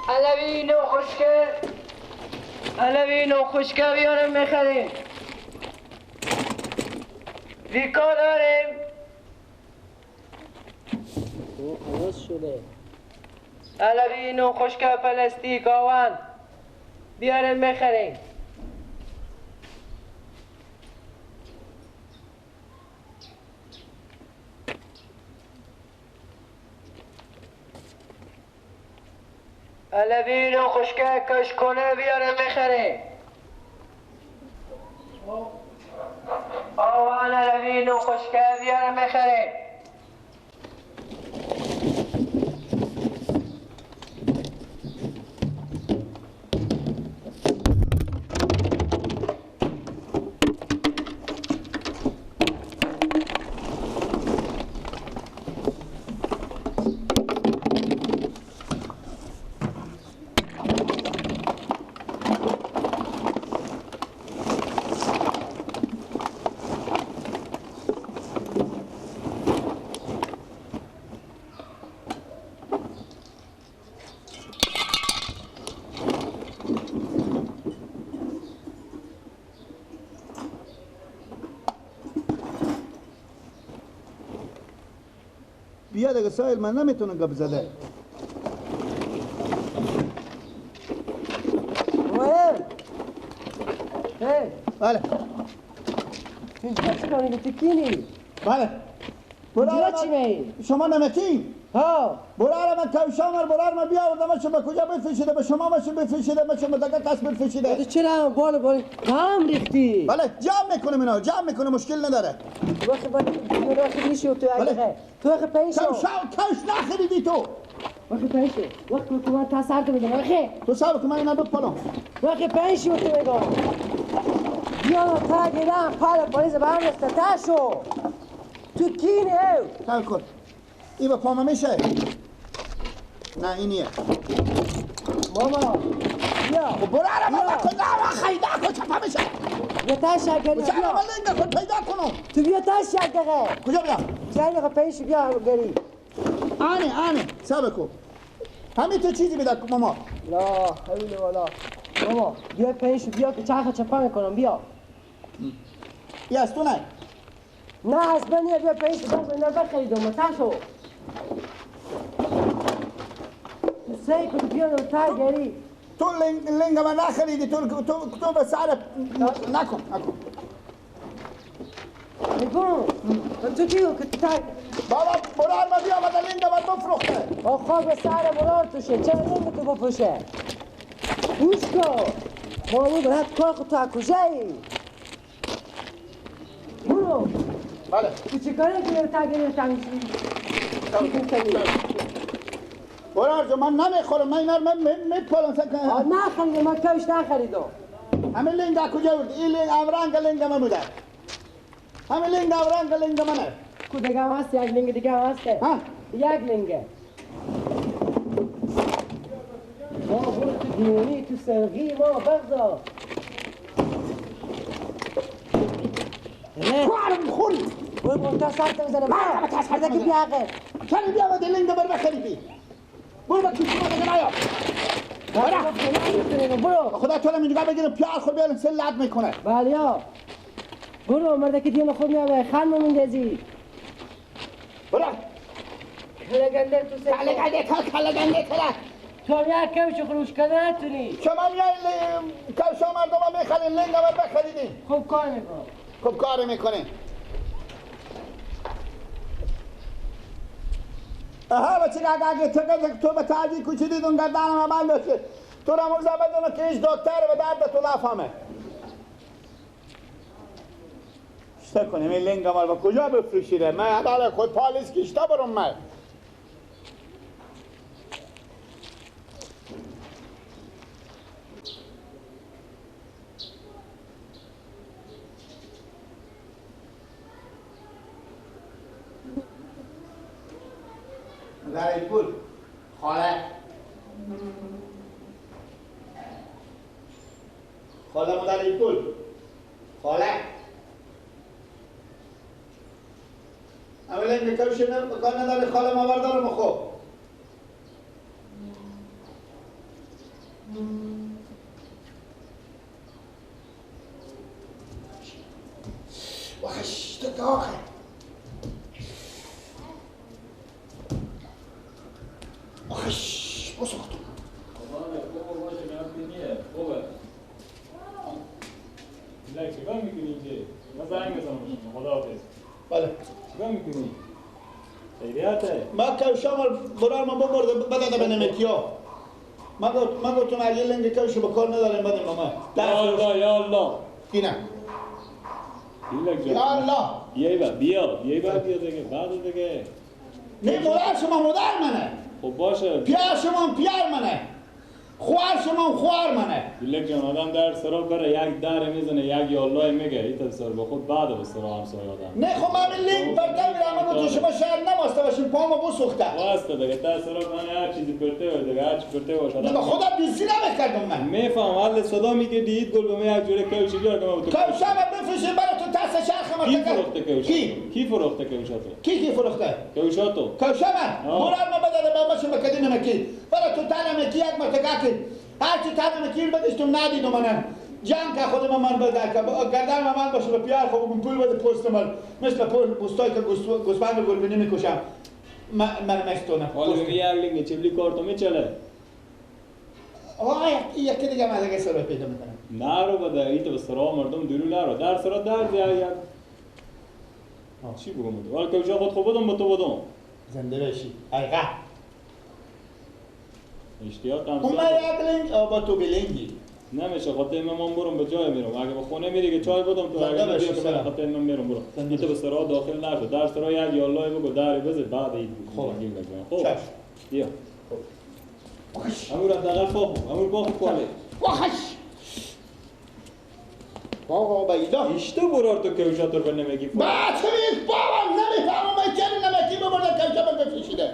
علوی نو خشکه، علوی نو خشکه بیارم بخریم. ویکا داریم. او عوض شده. علوی نو خشکه پلاستیک آوان بیارم بخریم. علوی نو خشکه کش کنه بیارم بخریم. آوان علوی نو خشکه بیارم بخریم. بیا دیگه سایل، من نمیتونم گپ زده. بله. اینجا چی کنی؟ تو کینی؟ بله. اینجا چی می؟ شما نمکی؟ ها. برار من کوشامر، برار من بیاوردم شما کجا بفرشیده؟ به شما مشون بفرشیده، به شما دیگه کس بفرشیده. تو چرا بالا بالا هم ریختی؟ بله جمع میکنم اینا، جمع میکنم، مشکل نداره. وقتی وقتی میشی تو اگه تو وقتی پیشو کوش نخریدی تو. وقتی پیشو وقتی که من تا سر تو میگم وقتی تو صبر کن من اینا بپالم. وقتی پیشو تو میگم بیا تا گیرم پال پلیس برم تاشو تو کینه او تا کن. ای با پاما میشه؟ نه اینیه. ماما بیا. خب برو آره من کن نه خریده کن چپا میشه. بیا تا شکری بیا. من لنگه کن پیدا کنم. تو بیا تا شکره. کجا بیام؟ چند دقیقه پیش بیا گری. آنه آنه صبر کن. همین تو چیزی بده ماما. لا حول ولا. ماما بیا پیش بیا که چرخ چپا میکنم بیا. بیا از تو نه. نه از من بیا پیش بیا اینا بخریدم تاشو. تو سعی کن بیا تا گری. تو لنگ من نخریدی تو تو تو به سر نکن نکن. نگو تو کیو که تا بابا برار ما بیا بعد لنگ من بفروخته. آخه به سر برار توشه چه لنگ تو بفروشه؟ گوش کن مامو برات کار خود تو کجایی؟ برو. بله. تو چه کاری که تا گری تا میشی؟ برار جو من نمیخورم، من اینا رو میپالم. نخریدم من کاش نخریدم. همین لنگ کجا بود؟ این لنگ اورنگ لنگ من بوده. همین لنگ اورنگ لنگ منه. کو دیگه هم هست، یک لنگ دیگه هم هست. ها؟ یک لنگه. ما برو تو دیونی تو سرغی ما بغزا. خوارم خوری. برو برو تا سرت میزنم. من تا سرت میزنم. بیا آقا. چرا بیا و لنگ بر بخری. برو با کیسه ما دیگه نیا. برو برو. خدا تو رو اینجا بگیرم پیار خود بیارم سه لد میکنه. بله یا. برو مرد که دیون خود میاد خان میندازی. برو. کله گنده تو سه. کله گنده تا کله گنده کله. تو هم یک کمش خروش کنه نتونی. شما میای کفش مردم میخرین لنگ بر بخریدین. خوب کار میکنه. خوب کار میکنه. آها بچه اگه تو به تعجیل کوچیدید اون گردن من بند تو را مرزا بدونه که هیچ دکتر به درد تو نفهمه. چطور کنیم این لنگ مال با کجا بفروشیده؟ من حداقل خود پالیس کشتا برم من. مدر پول خاله خاله مدر پول خاله اولا که کمش کار نداره خاله ما بردارم. خب وحش داغه. وحش بسخت. چیکار میکنی اینجا؟ من زنگ بزنم شما خداحافظ. بله. چیکار میکنی؟ خیریته. ما کوشم برار من ببرده بده به نمکیا. ما گفتم اگه لنگ کوش به کار نداریم بده ماما. یا الله یا الله. اینه. یا الله. بیا بیا بیا بیا دیگه بعد دیگه. نه مادر شما مادر منه. خب باشه. پیار شما پیار منه. خوار شما خوار منه. بیلک جان آدم در سرا بره یک در میزنه یک یالله میگه این سر به خود بعد به سرا همسایه آدم. نه خب من لینک پرته میرم من تو شما شهر نماسته باشیم پامو بسوخته. واسطه دیگه تا سرا من هر چیزی پرته و دیگه هر چی پرته باشه. نه خدا دوستی نمیکردم من. میفهم حال صدا میگه دید گل به من یک جوره کوچی بیار که من تو کوشم بفروشیم برای تو تاس شرخ ما. کی فروخته کوشا؟ کی فروخته کوشاتو؟ کی فروخته؟ کوشاتو. کوشم برار ما بده به ما شما کدی نمکی. برای تو تنم کی یک مرتکه هر چی تنم کیر بدشتم ندیدم منم جنگ که خود من بده که گردن من باشه به پیار خب پول بده پست من مثل پول پستای که گوسفند گلبینی میکشم من مستونم. حالا می یک لینگ چبلی کارتو میچله. آه یکی دیگه من دیگه سر پیدا میکنم. نرو بده این تو به سرا مردم درو نرو در سرا در یا چی بگم تو حالا که خود خوب بدم به تو بدم زنده بشی ایقا اشتیاق هم من یک لنگ با تو بلنگی نمیشه خاطر من برم به جای میرم اگه به خونه میری که چای بدم تو اگه بیا که خاطر من میرم برم این تو به سرا داخل نشو در سرا یک یالله بگو در بزن بعد این خب خب بیا امور حداقل پاخو امور پاخو کاله وحش بابا بیدا اشته برار تو کوشاتور به نمیگی بچه بید بابا نمیفهمم من چرا نمکی ببرده کوشا بر بفشیده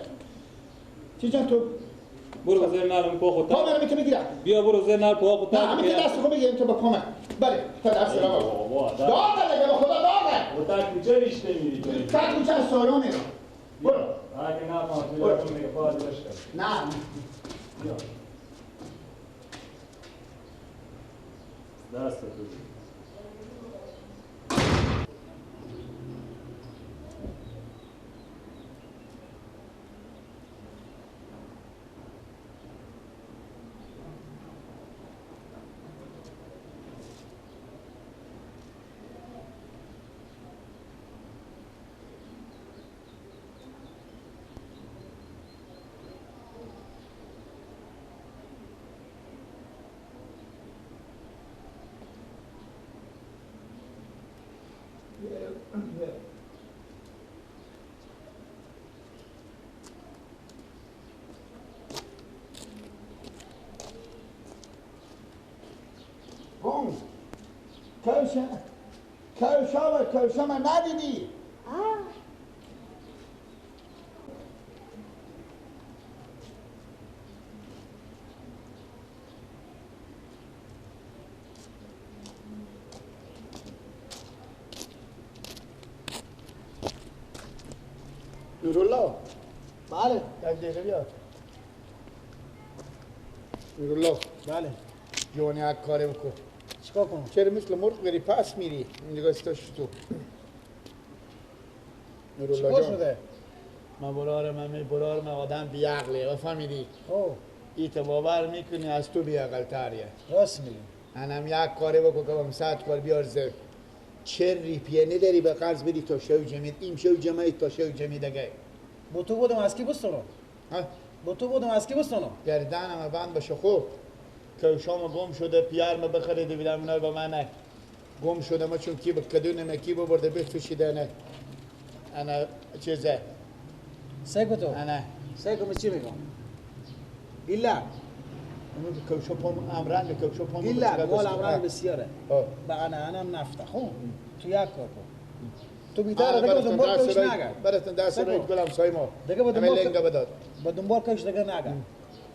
چی جان تو برو زیر نرم پا خود پا منو میتونی بگیرم بیا برو زیر نرم پا خود نه همین که دست خود بگیریم تو با پا من بله تا دست بابا داغه دیگه به خدا داغه و تا کوچه ریشته میری تا کوچه از سارا میرم برو اگه نه پا میگه پا نه بیا دست تو کوشا من ندیدی؟ نورالله بله یک دقیقه بیا نورالله بله جوانی یک کاری بکن چیکار کنم؟ چرا مثل مرغ بری پس میری؟ این نگاه ستاش تو نورالله جان شده؟ من برار من برار من آدم بیعقله و فهمیدی؟ اوه ایت باور میکنی از تو بیعقل تریه راست میگی انم یک کاری بکن که بم صد کار بیار زر چه ریپیه نداری به قرض بدی تا شو جمید این شو جمعید تا شو جمید اگه با تو بودم از کی بستانم؟ ها؟ با تو بودم از کی بستانم؟ گردنم بند باشه خوب کوشام گم شده پیار ما بخریده بیدم اونا با من نه گم شده ما چون کی به کدون کی ببرده بفروشیده نه انا چیزه سیکو تو انا سیکو من چی میگم بیلا اون کوشا پام امرنگ کوشا پام بیلا مال امرنگ بسیاره به انا انم نفته خب تو یک کار کن تو بیدار دیگه دنبال کوش نگرد براتون دست رو گلم سای ما دیگه با دنبال با دنبال کوش دیگه نگرد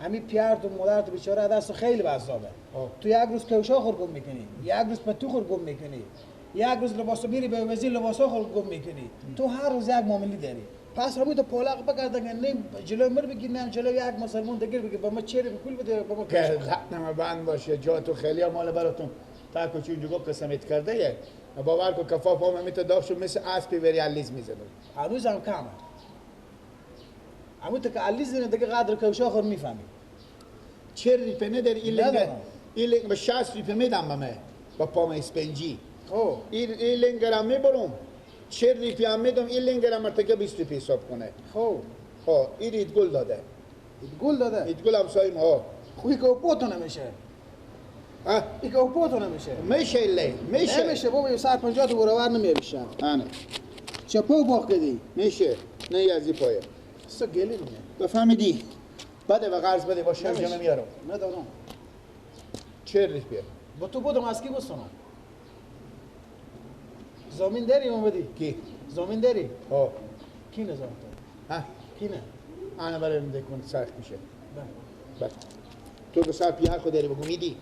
همین پیار تو مادر تو بیچاره دست خیلی عذابه تو یک روز کوشا خور گم میکنی یک روز پتو خور گم میکنی یک روز لباسو میری به وزیر لباسا خور گم میکنی تو هر روز یک معامله داری پس همون تو پالق بکردن که نه جلوی مر بگیر نه جلوی یک مسلمان دیگر بگیر با ما چهره پول بده با ما گردنم بند باشه جا تو خیلی مال براتون تا کوچی اونجا قسمت کرده یه باور کو کفاف هم میته داغ شد مثل اسب وری علیز میزنه هنوز هم کمه همون تو که علیز زنه دیگه قدر کوشا خور میفهمی چه ریپه نداری این لنگ این لنگ به 60 ریپه میدم به من با پام اسپنجی خب این لنگ را میبرم چه ریپه هم میدم این لنگ را مرتکه 20 ریپه حساب کنه خب ها این رید گل داده رید گل داده رید گل هم سایم ها خوی که پاتو نمیشه ها این که پاتو نمیشه میشه لی میشه نمیشه بابا 150 تا برابر نمیشه آنه چه پا باخ کردی میشه نه یزی پایه سو گلی میه بفهمیدی بده و قرض بده با شب جمع میارم ندارم چه ریپه با تو بودم از کی بستونم زمین داری اومدی کی زمین داری ها کی نظام تو ها کی نه انا برای دکون سخت میشه بله تو به سر پیار خود داری بگو میدی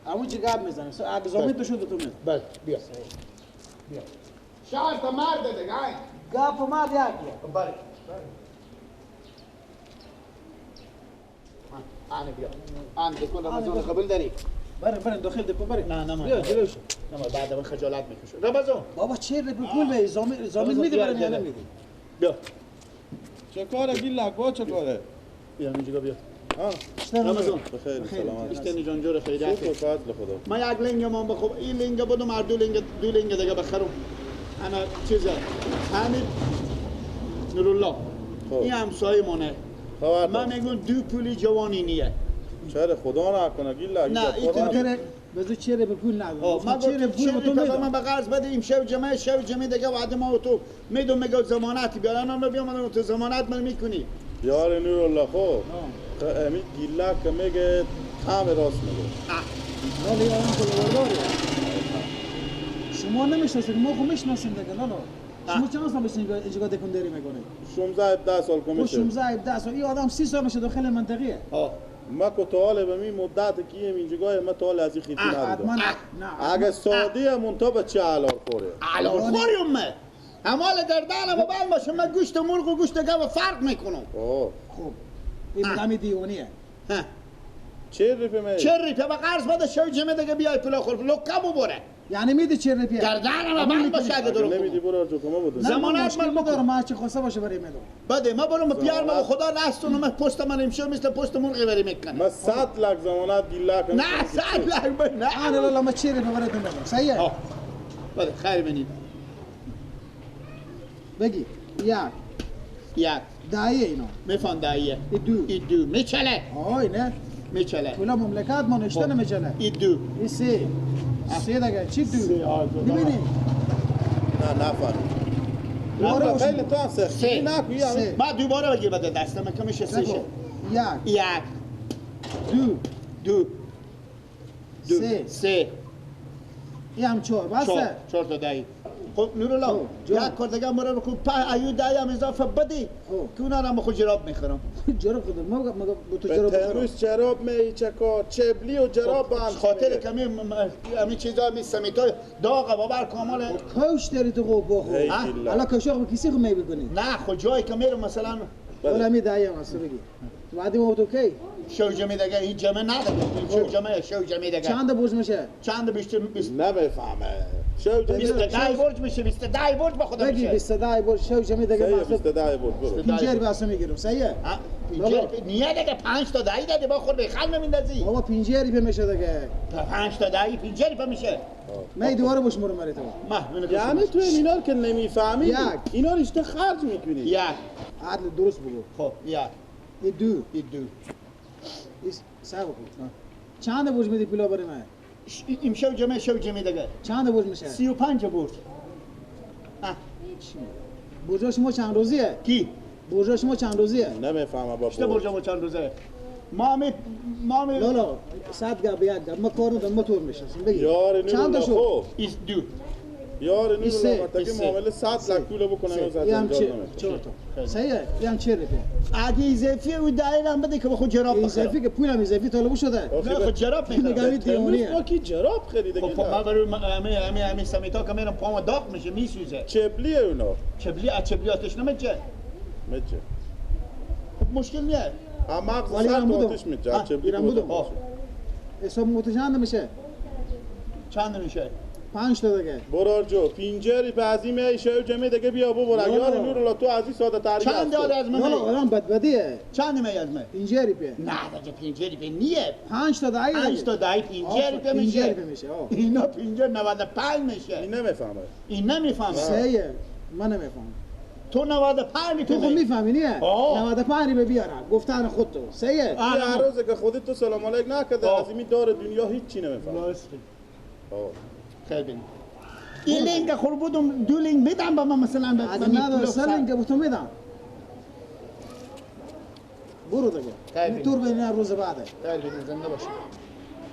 همون چی گپ میزنه اگه زمین تو شد تو میدی بله بیا بیا شرط مرد دیگه گپ مرد یکیه بله آنه بیا آن دکون رمضان قبول داری بره بره داخل دکون بره نه نه بیا جلوش نه بعد من خجالت میکشم رمضان بابا چه به پول به زمین میدی برام یا نمیدی بیا چه کاره گیلک چه کاره بیا اینجا بیا رمضان بخیر سلامت اشتنی جان جور خیریت شکر فضل خدا من یک لنگ من بخوب این لنگ بدم هر دو لنگ دو لنگ دیگه بخرم انا چیزا همین نورالله این همسایه مونه من میگم دو پولی جوانی نیه چرا خدا نکنه گیلک نه این بذار چهره به پول نگو من چهره پول تو میدم من به قرض بده این شب جمعه شب جمعه دیگه وعده ما و تو میدم میگم ضمانت بیار من بیام من تو ضمانت من میکنی یار نورالله خب امی گیلک که میگه کم راست میگه لالا یارم کلاهبرداره شما نمیشناسید ما خو میشناسیم دیگه لالا شما چند سال میشه اینجا دکونداری میکنید 16 17 سال که میشه 16 17 سال این آدم 30 سال میشه داخل منطقه ما که تا حال به می مدت کیم اینجا ما تا حال از این خیتی ندیدم نه اگه ساده مونتا به چه علار خوره علار خوریم من همال گردنم و بند باشه من گوشت مرغ و گوشت گاو فرق میکنم خب این آدم دیوانیه چه ریپه می چه ریپه با قرض بده شو جمعه دیگه بیای پول خور لکه ببره یعنی میدی چه ریپه گردنم بند باشه اگه درو نمیدی برو جو کما بده زمانت من ندارم من چه خواسته باشه برای میدم بده ما برم پیار ما خدا دستون من پست من امشب مثل پست مرغ بری میکنه ما 100 لک زمانت گیلک نه 100 لک نه نه لا ما چه ریپه براتون میدم صحیح بده خیر بنید بگی یک یک دایه اینا میفهم دایه ای دو ای دو میچله آی نه میچله پولا مملکت ما نشته نمیچله ای دو ای سه سه دیگه چی دو میبینی نه نفهم خیلی تو هم سختی نکوی ما دوباره بگیر بده دستم که میشه سه شه یک یک دو دو دو سه سه این هم چهار بسه چهار تا دایی خب نورالله یک کار دیگه مرا بکن په ایو دایی هم اضافه بدی که اونا را خود جراب میخورم جراب خود ما با تو جراب بخورم روز جراب می چه کار چبلی و جراب با هم خاطر کمی همین چیزا می سمیتا داغ بابر کامل کوش داری تو خب بخور حالا کوشاق به کسی خو می بکنی نه خود جایی که میرم مثلا ولی می دایی هم هست بگی وعده ما تو کی شو جمعه دیگه این جمعه نداره شو جمعه شو جمعه دیگه چند برج میشه چند بیشتر نمیفهمه شو جمعه 22 برج میشه 22 برج به خدا بگی میشه 22 برج شو جمعه دیگه 22 برج برو پنجر بس میگیرم صحیحه پنجر نیه دیگه 5 تا دایی دادی با خود به خل نمیندازی بابا پنجری به میشه دیگه 5 تا دایی پنجری به میشه من دوباره بشمرم برای تو یعنی تو اینا که نمیفهمی اینا رشته خرج میکنی یک عدل درست بگو خب یک ای دو ای دو صبر کن چند برج میدی پولا برای من امشب جمعه شب جمعه دیگه چند برج میشه 35 برج برج شما چند روزیه کی برج شما چند روزیه نمیفهمم بابا چه برج ما چند روزه ما می لالا 100 گپ یک گپ ما کار ندارم موتور میشناسم بگی یار چند تا شد 22 یار نورالله مرتکی معامله 100 لک پول بکنه از جنجال نمیشه. 4 تا. صحیحه؟ این 40 روپیه. اگه اضافی او دایره هم بده که خود جراب بخره. اضافی که پولم اضافی طالب شده. نه خود جراب میخره. میگم دیوانیه. ما کی جراب خریده؟ خب من برای همه همه سمیتا که میرم پام داغ میشه میسوزه. چبلیه اونا. چبلی از چبلیاتش نمیجه. میجه. خب مشکل نیست. اما سر آتش میجه. چبلی بودم. حساب موتو چند میشه؟ چند میشه؟ 5 تا دیگه. برار جو پینجری بعضی میشه و جمعه دیگه بیا ببر. یار نورالله تو از این ساده تری چند داره از من؟ نه آدم بدبدیه. چند می از من؟ پینجری پی. نه دیگه پینجری پی نیه. 5 تا دایی. 5 تا دایی پینجری پی میشه. پینجری پی میشه. اینا پینجر 95 میشه. این نمیفهمه. این نمیفهمه. سه من نمیفهمم. تو 95 تو خود میفهمی نه؟ 95 به بیارم گفتن خود تو سه. هر روز که خودت تو سلام علیک نکرده از این دار دنیا هیچ چی نمیفهمه. خیلی بین. این لینگ خور بودم دو لینگ میدم به من مثلا از نداره سه لینگ به تو میدم. برو دیگه. تور بین روز بعده. خیلی بین زنده باشه.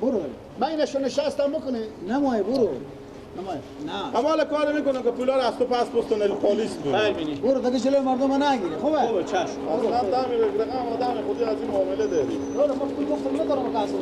برو دیگه. من اینشو نشستم بکنه. نمای برو. نمای. نه. اما کار میکنم که پولا رو از تو پس پستون پلیس بود. خیلی بینی. برو دیگه جلوی مردم نگیری. خوبه؟ خوبه چشم. اصلا دم رقم آدم خودی از این معامله داری. نه ما پول گفتم ندارم کاسه.